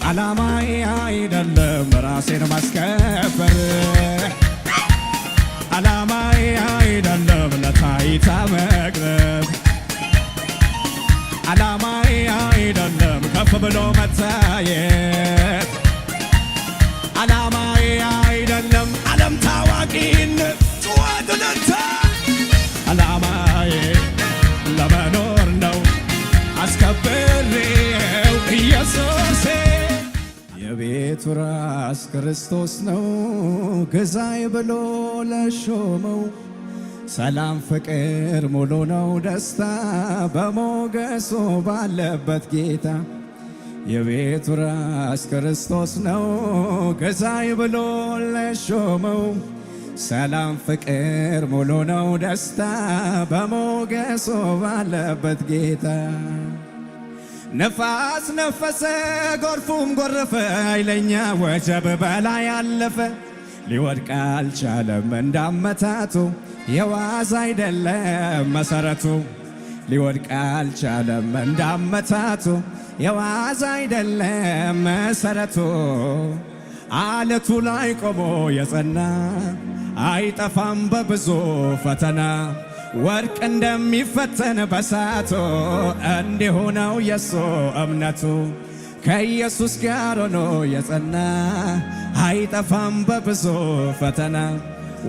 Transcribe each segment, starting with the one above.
ዓላማዬ አይደለም ራሴን ማስከበር፣ ዓላማዬ አይደለም ለታይታ መቅረብ፣ ዓላማዬ አይደለም ከፍ ብሎ መታየት፣ ዓላማዬ አይደለም ዓለም ታዋቂነት፣ ጩኸት፣ እልልታ። ዓላማዬ ለመኖር ነው አስከብሬው ኢየሱሴ። የቤቱ ራስ ክርስቶስ ነው፣ ግዛይ ብሎ ለሾመው ሰላም ፍቅር ሙሉ ነው ደስታ በሞገሱ ባለበት ጌታ። የቤቱ ራስ ክርስቶስ ነው፣ ግዛይ ብሎ ለሾመው ሰላም ፍቅር ሙሉ ነው ደስታ በሞገሱ ባለበት ጌታ። ነፋስ ነፈሰ፣ ጎርፉም ጎረፈ፣ ኃይለኛ ወጀብ በላይ አለፈ፣ ሊወድቅ አልቻለም እንዳመታቱ፣ የዋዛ አይደለም መሰረቱ። ሊወድቅ አልቻለም እንዳመታቱ፣ የዋዛ አይደለም መሰረቱ። አለቱ ላይ ቆሞ የጸና አይጠፋም በብዙ ፈተና። ወርቅ እንደሚፈተን በሳቱ እንዲሁ ነው የሱ እምነቱ። ከኢየሱስ ጋር ሆኖ የጸና አይጠፋም በብዙ ፈተና።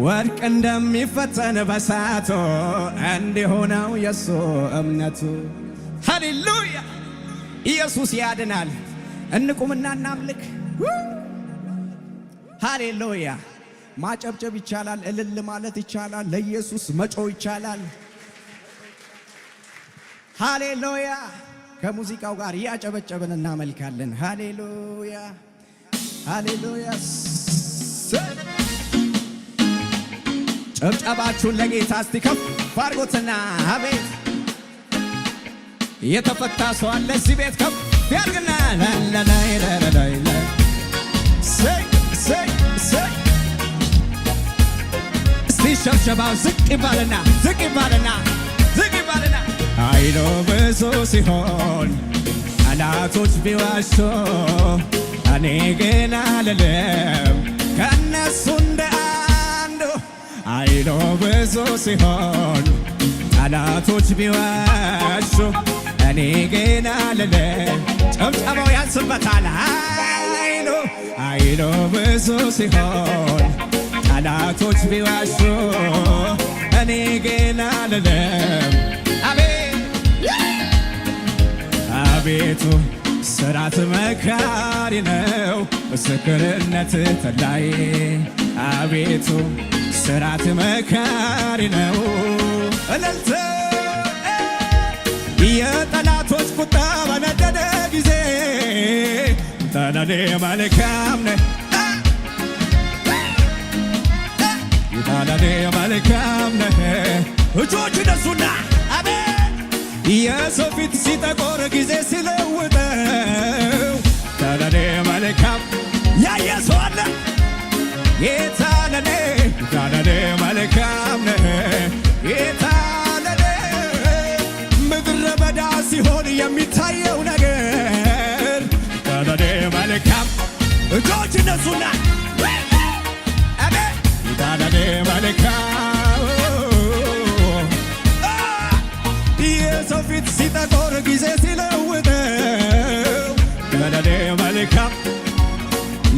ወርቅ እንደሚፈተን በሳቱ እንዲሁ ነው የሱ እምነቱ። ሃሌሉያ! ኢየሱስ ያድናል። እንቁምና እናምልክ። ሃሌሉያ! ማጨብጨብ ይቻላል። እልል ማለት ይቻላል። ለኢየሱስ መጮህ ይቻላል። ሃሌሉያ! ከሙዚቃው ጋር እያጨበጨብን እናመልካለን። ሃሌሉያ፣ ሃሌሉያ! ጭብጨባችሁን ለጌታ እስቲ ከፍ አድርጉትና አቤት፣ የተፈታ ሰው አለ እዚህ ቤት? ከፍ ያድርግና ላላላላላላ፣ ሰይ ሰይ ሰይ። እስቲ ሸብሸባው ዝቅ ይባልና፣ ዝቅ ይባልና፣ ዝቅ ይባልና። ኃይሉ ብዙ ሲሆን ጠላቶች ቢዋሹ እኔ ግን አልልም ከእነሱ እንደ አንዱ። ኃይሉ ብዙ ሲሆን ጠላቶች ቢዋሹ እኔ ግን አልልም። ጭብጨባው ያንስበታል። ኃይሉ ብዙ ሲሆን ጠላቶች ቢዋሹ እኔ ግን አልልም። አቤት፣ አቤቱ፣ ስራት መካሪ ነው፣ ምስክርነት ተላይ። አቤቱ፣ ስራት መካሪ ነው። እልልታ። የጠላቶች ቁጣ በነደደ ጊዜ አንተ ለኔ መልካም ነህ፣ ጌታ ለኔ መልካም ነህ። እጆች ነሱና አቤት፣ የሰው ፊት ሲጠቆር ጊዜ ሲለውጠው አንተ ለኔ መልካም ያየ ሰው አለ? ጌታ ለኔ፣ ጌታ ለኔ መልካም ነህ። ጌታ ለኔ ምድረ በዳ ሲሆን የሚታየው ነገር ጌታ ለኔ መልካም። እጆች እነሱና አቤት፣ ጌታ ለኔ መልካም። የሰው ፊት ሲጠቆር ጊዜ ሲለውጠው ለኔ መልካም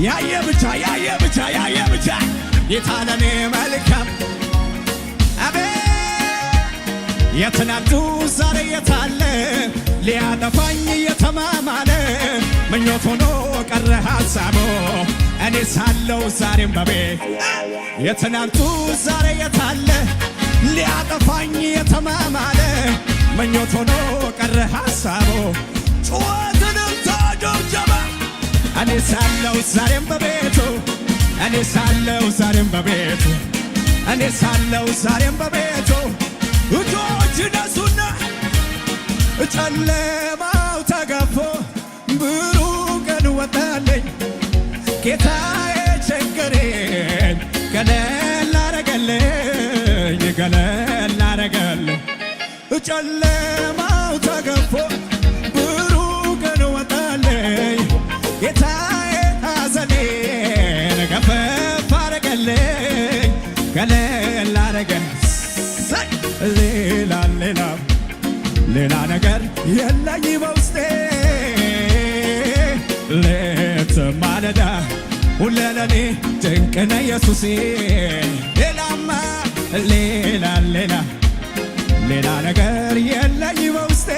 ያየ ብቻ፣ ያየ ብቻ፣ ያየ ብቻ። ጌታ ለኔ መልካም። አቤት፣ የትናንቱ ዛሬ የታለ? ሊያጠፋኝ እየተማማለ ምኞት ሆኖ ቀረ ሀሳቡ፣ እኔ ሳለው ዛሬም በቤት። የትናንቱ ዛሬ የታለ? ሊያጠፋኝ የተማማለ ምኞት ሆኖ ቀረ ሀሳቡ። ጩኸትንም ጭብጨባ። እኔ ሳለው ዛሬም በቤቱ፣ እኔ ሳለው ዛሬም በቤቱ፣ እኔ ሳለው ዛሬም በቤቱ። እጆች ይነሱና ጨለማው ተገፎ ብሩህ ቀን ወጣልኝ፣ ጌታዬ ችግሬን ገለል አረገልኝ፣ ገለል አረገልኝ። ጨለማው ተገፎ ብሩህ ቀን ወጣልኝ፣ ጌታዬ ሌት ማለዳ ሁሌ ለኔ ድንቅ ነህ ኢየሱሴ። ሌላማ ሌላ ሌላ ሌላ ነገር የለኝ በውስጤ።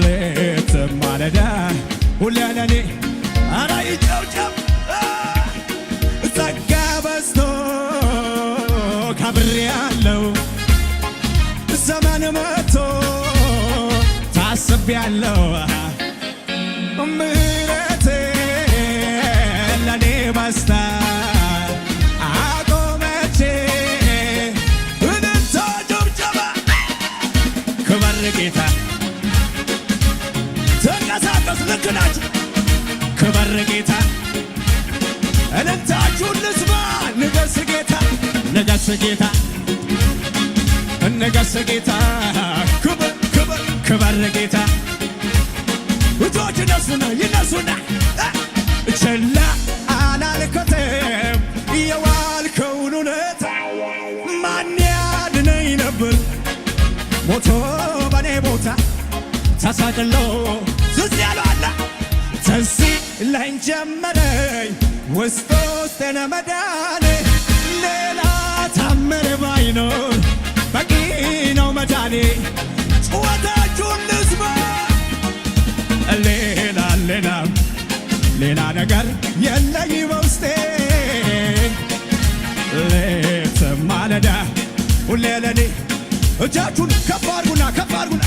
ሌት ማለዳ ሁሌ ለኔ። ኧረ ይጨብጨብ። ጸጋ በዝቶ ከብሬያለሁ፣ ዘመን መጥቶ ታስቤያለሁ። ምሕረት ለኔ በዝታ አቆመች። እልልታ ጭብጨባ። ክበር ጌታ፣ ተንቀሳቀስ። ልክ ናችሁ። ክበር ጌታ፣ እልልታችሁን ልስማ። ንገስ ጌታ፣ ንገስ ጌታ፣ ንገስ ጌታ። ክብር ክብር። ክበር ጌታ። እጆች ይነሱና ይነሱና። ችላ አላልኩትም የዋልከውን ውለታ። ማን ያድነኝ ነበር ሞቶ በኔ ቦታ ተሰቅሎ? ትዝ ያለው አለ? ትዝ ይለኝ ጀመረኝ ውስጥ ውስጤን መዳኔ። ሌላ ታምር ባይኖር በቂ ነው መዳኔ። ጩኸታችሁን ልስማ። ሌላ ሌላ ሌላ ነገር የለኝ በውስጤ። ሌት ማለዳ ሁሌ ለኔ። እጃችሁን ከፍ አድርጉና ከፍ አድርጉና።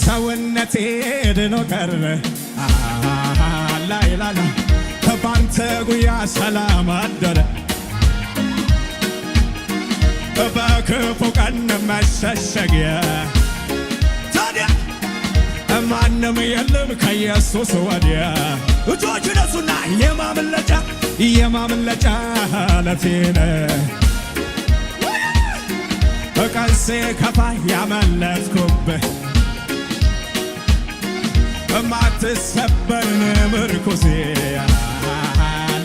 ሰውነቴ ድኖ ቀረ ላይላላ ባንተ ጉያ ሰላም አደረ። በክፉ ቀን መሸሸጊያ ታዲያ ማንም የለም ከኢየሱስ ወዲያ። እጆች ነሱና። የማምለጫ የማምለጫ አለቴ ነህ፣ ቀን ሲከፋ ያመለጥኩብህ፣ ማትሰበር ምርኩዜ።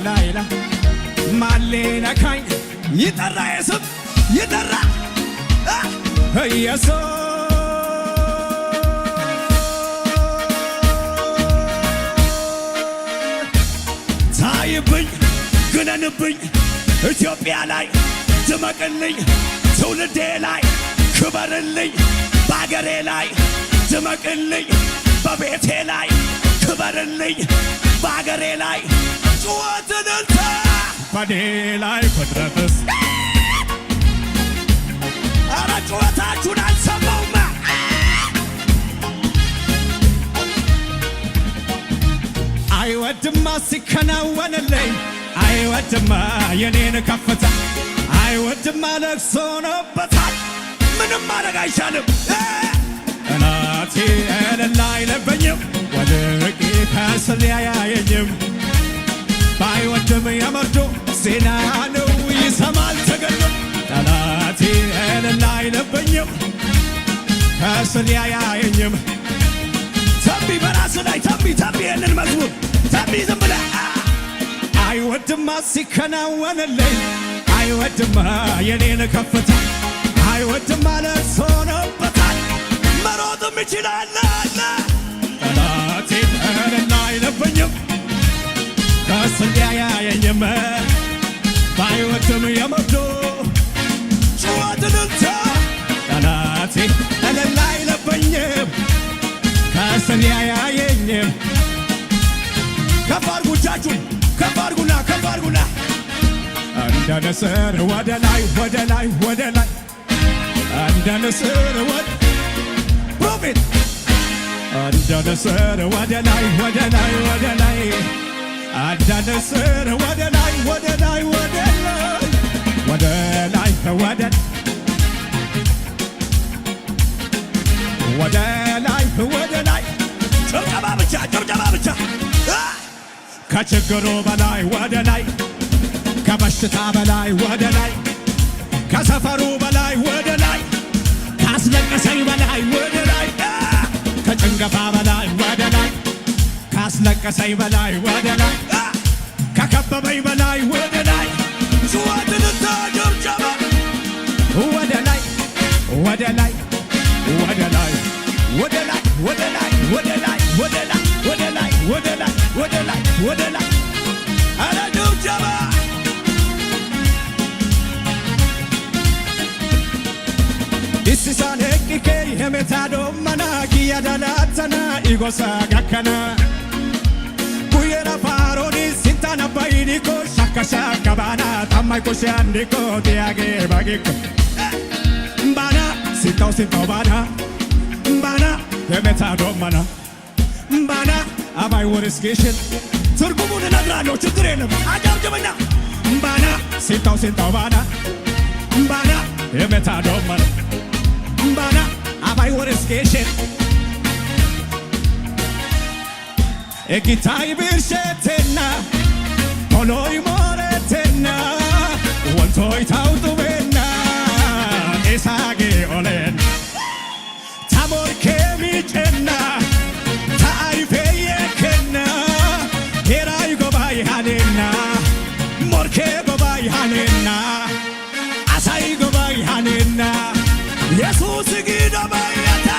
ላይላ ማን ሊነካኝ ይጠራ የስም ይጠራ ኢየሱስ። ታይብኝ ግነንብኝ፣ ኢትዮጵያ ላይ ድመቅልኝ፣ ትውልዴ ላይ ክበርልኝ፣ በአገሬ ላይ ድመቅልኝ፣ በቤቴ ላይ ክበርልኝ፣ በአገሬ ላይ። ጩኸት እልልታ። በኔ ላይ ፍጥረትስ። ኧረ ጩኸታችሁን አልሰማውማ። አይወድማ ሲከናወንልኝ፣ አይወድማ የኔን ከፍታ፣ አይወድማ ለቅሶ ሆኖበታል። ምንም ማድረግ አይቻልም። ጠላቴ እልል አይለበኝም፣ ወድቄ ከስር አያየኝም። ባይወድም የመርዶ ዜና ነው ይሰማል ተገሎ። ጠላቴ እልል አይለበኝም፣ ከስር አያየኝም። ተንቢ፣ በራስ ላይ ተንቢ፣ ተንቢ፣ ይህንን መዝሙር ተንቢ ዝም ብለህ። አይወድማ ሲከናወንልኝ፣ አይወድማ የኔን ከፍታ፣ አይወድማ ለቅሶ ሆኖበታል። መሮጥም ይችላል አለ። ጠላቴ እልል አይለበኝም፣ ከስር አያየኝም። ባይወድም የመርዶ ጩኸት እልልታ። ጠላቴ እልል አይለበኝም፣ ከስር አያየኝም። ከፍ አድርጉ፣ እጃችሁን ከፍ አድርጉና ከፍ አድርጉና። እንደ ንስር ወደ ላይ ወደ ላይ ወደ ላይ፣ እንደ ንስር ወደ prophet፣ እንደ ንስር ወደ ላይ ወደ ላይ ወደ ላይ፣ እንደ ንስር ወደ ላይ ወደ ላይ ወደ ላይ ወደ ላይ ወደ ወደ ላይ ወደ ላይ። ጭብጨባ ብቻ፣ ጭብጨባ ብቻ። ከችግሩ በላይ ወደ ላይ፣ ከበሽታ በላይ ወደ ላይ፣ ከሰፈሩ በላይ ወደ ላይ፣ ካስለቀሰኝ በላይ ወደ ላይ፣ ከጭንገፋ በላይ ወደ ላይ፣ ካስለቀሰኝ በላይ ወደ ላይ፣ ከከበበኝ በላይ ወደ ላይ። ጩኸት፣ እልልታ፣ ጭብጨባ። ወደ ላይ ወደ ላይ ወደ ላይ ወደ ላይ ወደ ላይ ወደ ላይ ወደ ላይ። ወደ ላይ። ኧረ ጭብጨባ! Issisan eqqike hemetaa doommana kiyada laattana i gosaa gakkana guyyeera Faarooni sinttan Abbayi dikko shakka shakka baana xammay kushiyan dikko diyagee bagikko baana sinttawu sinttawu baana baana hemetaa doommana baana abay wuris gishin ትርጉሙን እነግራለሁ፣ ችግር የለም። አጨብጭብና ባና sinttawu sinttawu baana baana hemetaa doommana baana abay wuris gishin Egitai birshettenna poloy morettenna wontoy taw xubenna esaage olen ta morkke miiccenna ta ayfee yeekkenna heray gobay hanenna morkke gobay hanenna asay gobay hanenna Yesuusi giidobay ata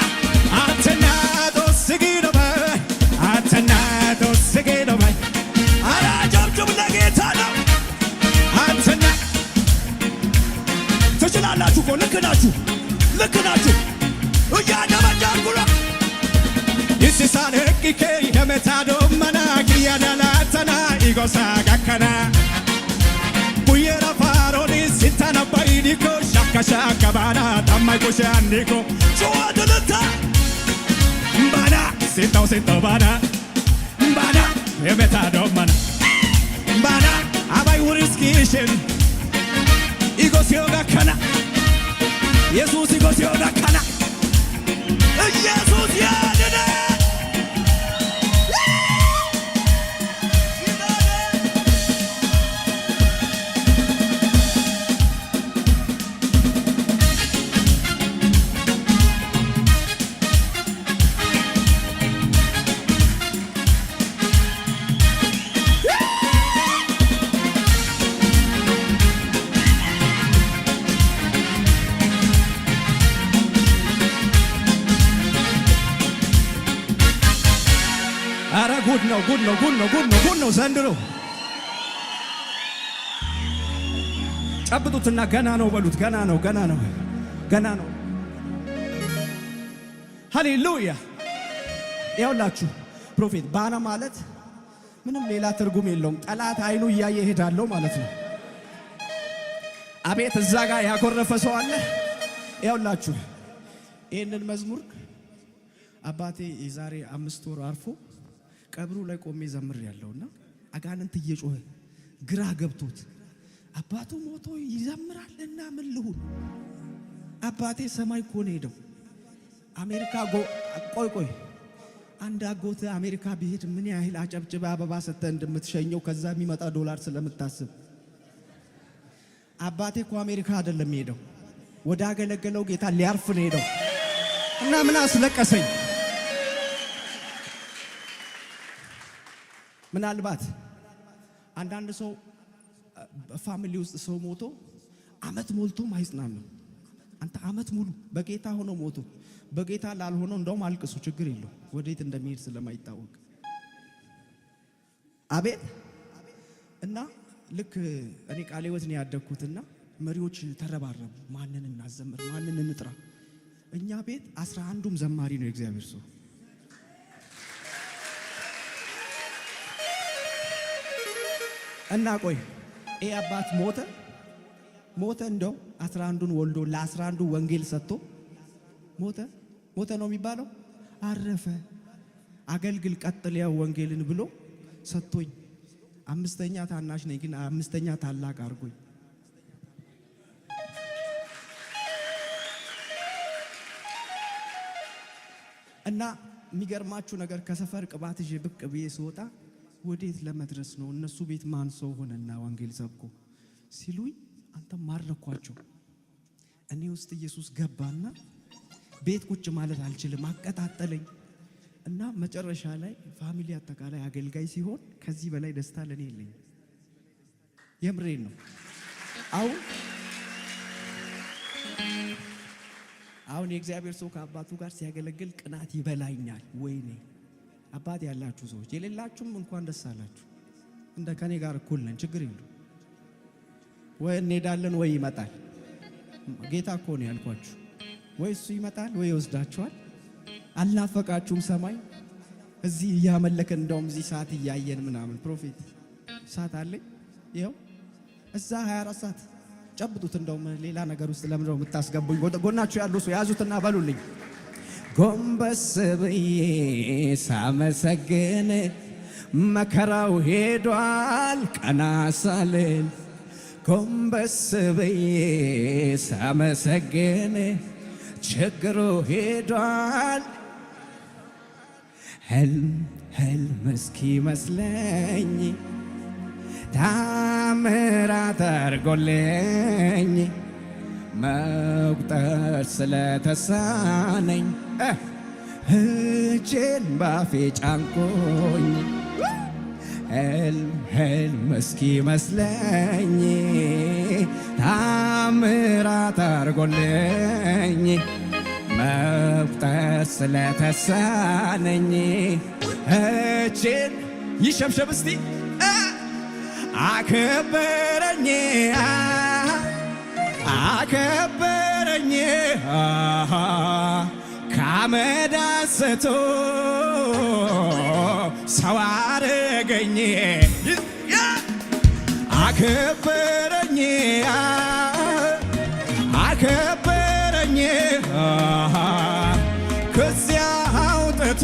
attenna Xoossi giidobay attenna Xoossi giidobay። ኧረ አጨብጭቡ ለጌታ ነው። attenna። ትችላላችሁ እኮ፣ ልክ ናችሁ፣ ልክ ናችሁ። እያደመዳርጉ ነው። Issisan eqqike hemetaa doommana kiyada laattana i gosaa gakkana guyyeera Faarooni sinttan Abbayi dikko shakka shakka baana xammay kushiyan dikko ጩኸት እልልታ baana sinttawu sinttawu baana baana hemetaa doommana baana abay wuris gishin i gosiyo gakkana Yesuus i gosiyo gakkana ኢየሱስ ያድናል። ኧረ ጉድ ነው፣ ጉድ ነው፣ ጉድ ነው፣ ጉድ ነው፣ ጉድ ነው ዘንድሮ። ጨብጡትና ገና ነው በሉት። ገና ነው፣ ገና ነው፣ ገና ነው። ሃሌሉያ። ይኸውላችሁ prophet ባና ማለት ምንም ሌላ ትርጉም የለውም። ጠላት አይኑ እያየ እሄዳለሁ ማለት ነው። አቤት እዛ ጋር ያኮረፈ ሰው አለ። ይኸውላችሁ ይህንን መዝሙር አባቴ የዛሬ 5 ወር አርፎ ቀብሩ ላይ ቆሜ ዘምር ያለውና አጋንንት እየጮኸ ግራ ገብቶት አባቱ ሞቶ ይዘምራል እና ምን ልሁን? አባቴ ሰማይ እኮ ነው ሄደው አሜሪካ። ቆይ ቆይ፣ አንድ አጎት አሜሪካ ቢሄድ ምን ያህል አጨብጭበ አበባ ሰጥተህ እንደምትሸኘው ከዛ የሚመጣ ዶላር ስለምታስብ፣ አባቴ እኮ አሜሪካ አይደለም ሄደው፣ ወደ አገለገለው ጌታ ሊያርፍ ነው ሄደው እና ምን አስለቀሰኝ? ምናልባት አንዳንድ ሰው family ውስጥ ሰው ሞቶ አመት ሞልቶም አይጽናናም። አንተ አመት ሙሉ በጌታ ሆኖ ሞቶ፣ በጌታ ላልሆነው እንደውም አልቅሱ፣ ችግር የለው፣ ወዴት እንደሚሄድ ስለማይታወቅ። አቤት እና ልክ እኔ ቃለ ሕይወት ነው ያደግኩትና መሪዎች ተረባረቡ። ማንን እናዘምር? ማንን እንጥራ? እኛ ቤት 11ዱም ዘማሪ ነው የእግዚአብሔር ሰው። እና ቆይ ይህ አባት ሞተ ሞተ፣ እንደው 11ዱን ወልዶ ለ11ዱ ወንጌል ሰጥቶ ሞተ ሞተ ነው የሚባለው? አረፈ። አገልግል ቀጥል ያው ወንጌልን ብሎ ሰጥቶኝ፣ አምስተኛ ታናሽ ነኝ ግን አምስተኛ ታላቅ አድርጎኝ። እና የሚገርማችሁ ነገር ከሰፈር ቅባት ይዤ ብቅ ብዬ ስወጣ ወዴት ለመድረስ ነው? እነሱ ቤት ማን ሰው ሆነና ወንጌል ሰብኮ ሲሉኝ አንተ ማረኳቸው። እኔ ውስጥ ኢየሱስ ገባና ቤት ቁጭ ማለት አልችልም፣ አቀጣጠለኝ። እና መጨረሻ ላይ family አጠቃላይ አገልጋይ ሲሆን ከዚህ በላይ ደስታ ለእኔ የለኝም። የምሬን ነው። አሁን አሁን የእግዚአብሔር ሰው ከአባቱ ጋር ሲያገለግል ቅናት ይበላኛል። ወይኔ አባት ያላችሁ ሰዎች፣ የሌላችሁም እንኳን ደስ አላችሁ። እንደ ከኔ ጋር እኩል ነን። ችግር የለም። ወይ እንሄዳለን ወይ ይመጣል። ጌታ እኮ ነው ያልኳችሁ። ወይ እሱ ይመጣል ወይ ይወስዳችኋል። አልናፈቃችሁም? ሰማይ እዚህ እያመለክን እንደውም እዚህ ሰዓት እያየን ምናምን፣ prophet ሰዓት አለኝ፣ ይኸው እዛ 24 ሰዓት ጨብጡት። እንደውም ሌላ ነገር ውስጥ ለምንድነው የምታስገቡኝ? ጎናችሁ ያሉ ሰው ያዙትና በሉልኝ። ጎንበስ ብዬ ሳመሰግን መከራው ሄዷል ቀና ሳልል፣ ጎንበስ ብዬ ሳመሰግን ችግሩ ሄዷል። ህልም ህልም እስኪመስለኝ ታምራት አድርጎልኝ መቁጠር ስለተሳነኝ እጄን ባፌ ጫንኩኝ። ህልም ህልም እስኪመስለኝ ታምራት አድርጎልኝ መቁጠር ስለተሳነኝ እጄን ይሸብሸብ እስቲ። አከበረኝ፣ አከበረኝ፣ ከአመድ አንስቶ ሰው አረገኝ። አከበረኝ፣ አከበረኝ፣ ከዚያ አውጥቶ።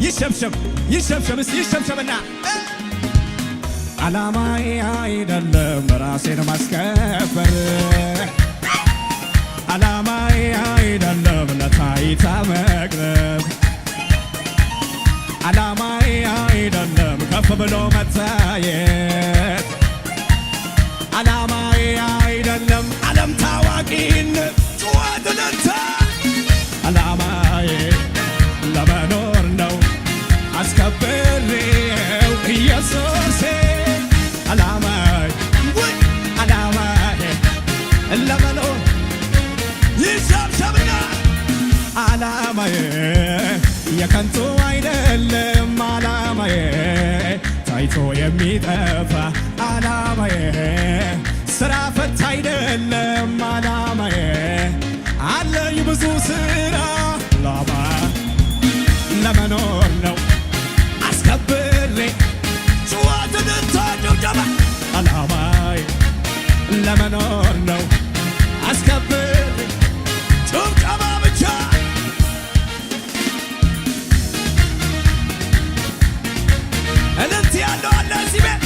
ይሸብሸብ፣ ይሸብሸብ እስቲ፣ ይሸብሸብና። ዓላማዬ አይደለም ራሴን ማስከበር፣ ዓላማዬ አይደለም ለታይታ መቅረብ፣ ዓላማዬ አይደለም ከፍ ብሎ መታየት፣ ዓላማዬ አይደለም ዓለም ታዋቂነት፣ ጩኸት፣ እልልታ። ዓላማዬ ለመኖር ነው አስከብሬው ኢየሱሴ። ዓላማዬ ውይ ዓላማዬ ለመኖር። ይሸብሸብና። ዓላማዬ የከንቱ አይደለም፣ ዓላማዬ ታይቶ የሚጠፋ፣ ዓላማዬ ስራ ፈት አይደለም፣ ዓላማዬ አለኝ ብዙ ስራ። ዓላማ ለመኖር ነው አስከብሬ። ጩኸት፣ እልልታ፣ ጭብጨባ። ዓላማዬ ለመኖር ነው አስከብሬ። ጭብጨባ ብቻ። እልልት ያለው አለ እዚህ ቤት?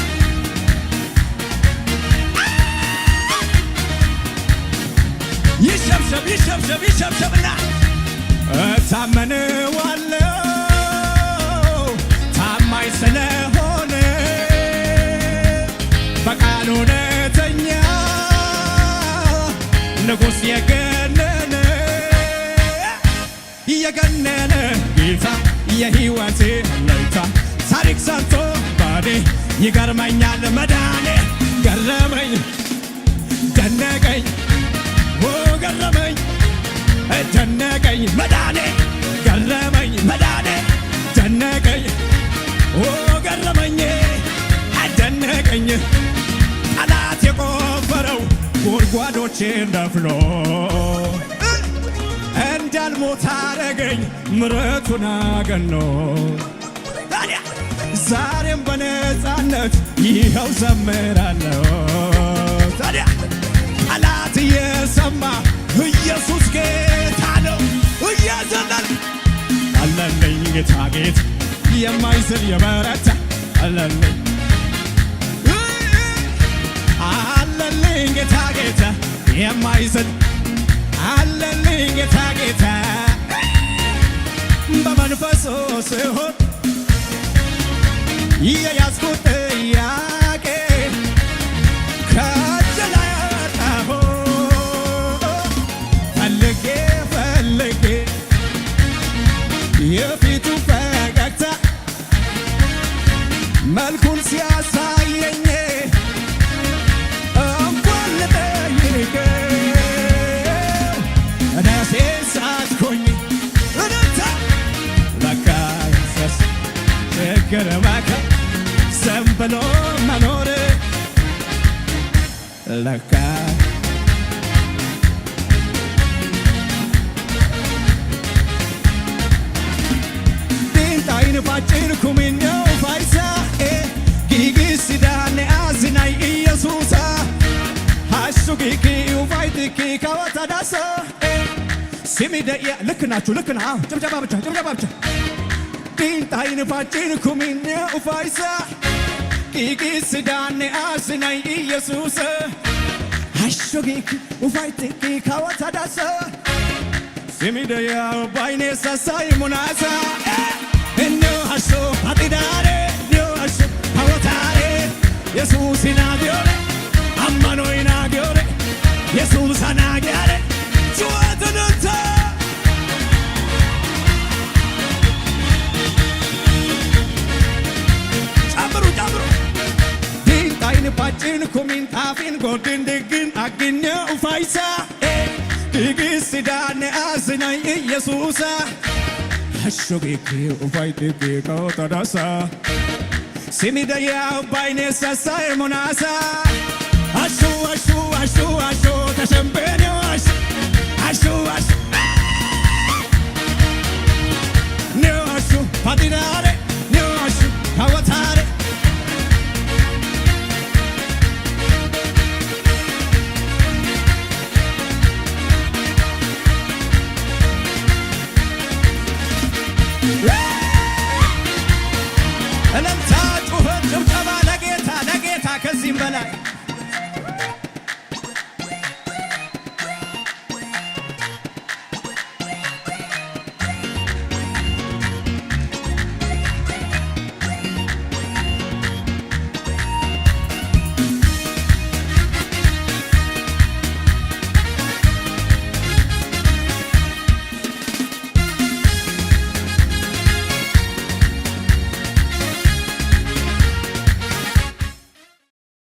ይሸብሸብ፣ ይሸብሸብ፣ ይሸብሸብና። እታመነዋለሁ ታማኝ ስለሆነ፣ በቃሉ እውነተኛ፣ ንጉሥ የገነነ፣ የገነነ ጌታ፣ የሕይወቴ አለኝታ፣ ታሪክ ሰርቶ ባኔ ይገርመኛል መዳኔ። ገረመኝ፣ ደነቀኝ፣ ኦ ገረመኝ፣ ደነቀኝ መዳኔ። ገረመኝ መዳኔ፣ ደነቀኝ፣ ኦ ገረመኝ፣ አደነቀኝ። ጠላት የቆፈረው ጉድጓዶቼን ደፍኖ እንዳልሞት አረገኝ ምረቱን አገኖ። ታዲያ ዛሬም በነፃነት ይኸው ዘምራለሁ። ታዲያ ጠላት እየሰማ ኢየሱስ ጌታ ነው እየዘለለ። አለልኝ ጌታ፣ ጌታ የማይዝል የበረታ አለልኝ፣ አለልኝ ጌታ፣ ጌታ የማይዝል አለልኝ ጌታ፣ ጌታ። በመንፈሱ ስሆን የያዝኩት ጥያቄ ከእጅ ላይ አጣሁ ፈልጌ ፈልጌ። የፊቱ ፈገግታ መልኩን ሲያሳየኝ እንኳን ልጠይቀው ራሴን ሳትኩኝ። እልልታ። ለካ ኢየሱስ ችግር ችግር መከራ ዝም ብሎ መኖር ለካ ዲንጣይን ፋጭን ኩሚኛው ፋይሳ giigissidaanne azinay Iyesuusa hashshu giiki ufaytikki kawatadasa ስሚ ደያ ልክ ናችሁ፣ ልክ ና። ጭብጨባ ብቻ፣ ጭብጨባ ብቻ። ዲንጣይን ፋጭን ኩሚኛ ኡፋይሳ giigissidaanne azinay Iyesuusa hashshu giiki ufaytikki kawatadasa ስሚ ደያ ባይኔ ሳሳይ ሙናሳ እኒዮ hashshu paxidaare niyo hashshu kawataare Yesuusi naagiyoore ammanoy naagiyoore Yesuusa naagiyaare ጩኸትን እንተ ጨምሩ ጨምሩ። ዲንጣይን ፓጭን ኩሚን ጣፊን ጎድን ድግን አግኘ ኡፋይሳ giigissidaanne azinay Iyesuusa hashshu giiki ufaytikki kawotadasa ስሚ ደያ ባይኔ ሳሳይ ሙናሳ hashshu hashshu hashshu hashshu ተሸምቤኔ hashshu hashshu hashshu niyo hashshu paxidaare niyo hashshu kawataare እልልታ።